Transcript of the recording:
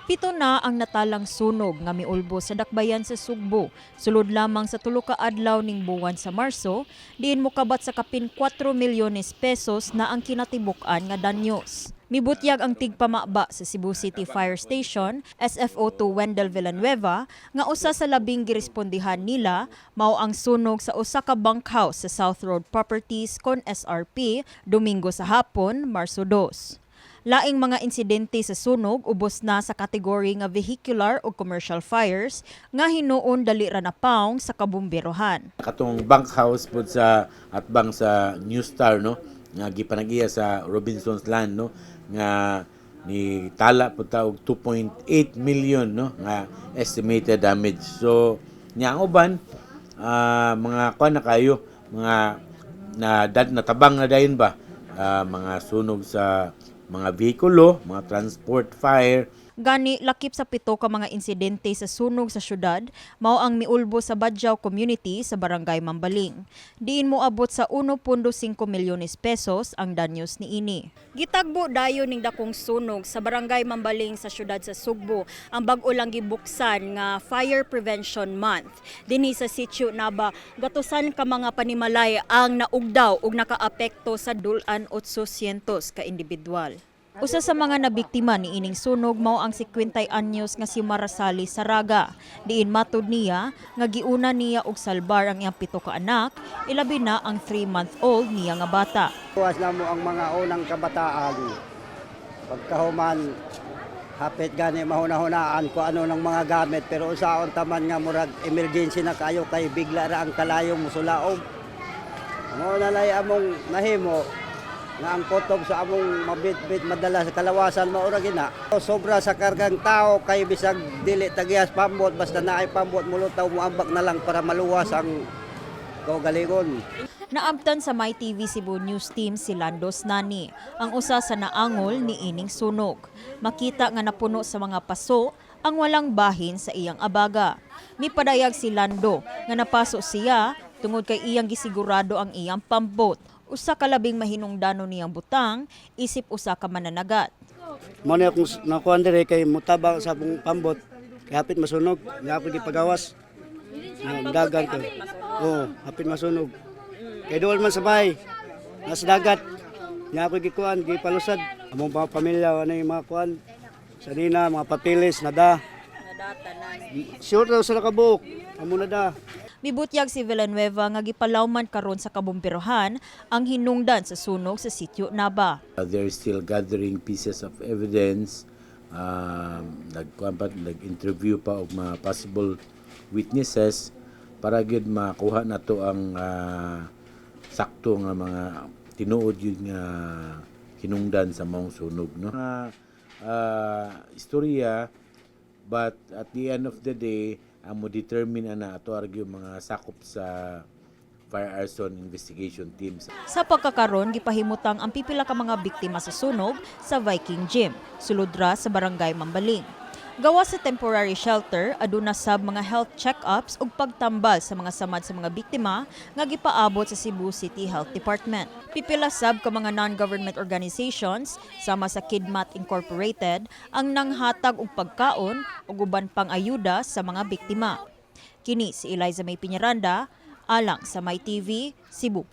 7 na ang natalang sunog nga miulbo sa dakbayan sa Sugbo. Sulod lamang sa 3 ka adlaw ning buwan sa Marso, diin mokabat sa kapin 4 milyones pesos na ang kinatibuk-an nga danyos. Mibutyag ang tigpamaba sa Cebu City Fire Station, SFO2 Wendell Villanueva, nga usa sa labing girespondihan nila mao ang sunog sa usa ka bunkhouse sa South Road Properties kon SRP Domingo sa hapon, Marso 2. Laing mga insidente sa sunog ubos na sa kategory nga vehicular o commercial fires nga hinuon dali ra napawong sa kabumberohan. Katong bunkhouse pod sa atbang sa New Star, no, nga gipanag-iya sa Robinson's Land, no, nga ni tala pud ta og 2.8 million, no, nga estimated damage. So nya ang uban, mga kuan na kayo, mga na dad natabang na dayon ba, mga sunog sa mga bihikulo, mga transport fire. Gani lakip sa 7 ka mga insidente sa sunog sa syudad mao ang miulbo sa Badjao community sa Barangay Mambaling. Diin moabot sa 1.5 milyones pesos ang danyos niini. Gitagbo dayon ning dakong sunog sa Barangay Mambaling sa syudad sa Sugbo ang bag-o lang gibuksan nga Fire Prevention Month. Dinhi sa Sitio Naba, gatusan ka mga panimalay ang naugdaw ug nakaapekto sa dul-an 800 ka individual. Usa sa mga nabiktima ni ining sunog mao ang 50 anyos nga si Marasali Saraga. Diin matud niya nga giuna niya og salbar ang iyang 7 ka anak, ilabi na ang 3-month-old niya nga bata. Luwas na mo ang mga unang kabataan. Pagkahuman, hapit gani mahuna-hunaan ko ano ng mga gamit, pero usaon taman nga murag emergency na kayo kay bigla ra ang kalayong musulaob. Mo na lay among nahimo nga ang kutob sa among mabitbit madala sa kalawasan mao ra gina. Sobra sa kargang tao kay bisag dili tagiyas pambot, basta naay pambot mulutaw, muambak na lang para maluwas ang kaugalingon. Naabtan sa MyTV Cebu News Team si Landos Nani, ang usa sa naangol ni ining sunog. Makita nga napuno sa mga paso ang walang bahin sa iyang abaga. Mipadayag si Lando nga napaso siya tungod kay iyang gisigurado ang iyang pambot. Usa ka labing mahinungdanon niyang butang isip usa ka mananagat. Mo na akong nakuan dire kay mutaba sa akong pambot. Kay hapit masunog, nga ako gipagawas. Na dagan ko. Oo, hapit masunog. Kay duol man sa bahay. Nasa dagat. Nga ako gikuan, gipalusad. Among mga pamilya ano yung mga kuan. Sa nina, mga papilis, nada. Sure daw sa nakabuok. Amo na da. Mibutyag si Villanueva nga gipalawman karon sa kabumberohan ang hinungdan sa sunog sa Sitio Naba. They're still gathering pieces of evidence. Nagkuan pa, nag-interview pa og mga possible witnesses para gyud makuha nato ang sakto nga mga tinuod yun nga hinungdan sa maong sunog, no. Mga istorya, but at the end of the day ang mo determine ana ato argue mga sakop sa fire arson investigation teams. Sa pagkakaron, gipahimutang ang pipila ka mga biktima sa sunog sa Viking Gym, sulod ra sa Barangay Mambaling. Gawas sa temporary shelter, aduna sab mga health check-ups ug pagtambal sa mga samad sa mga biktima nga gipaabot sa Cebu City Health Department. Pipila sab ka mga non-government organizations sama sa Kidmat Incorporated ang nanghatag og pagkaon ug uban pang ayuda sa mga biktima. Kini si Eliza May Piñaranda, alang sa MyTV, Cebu.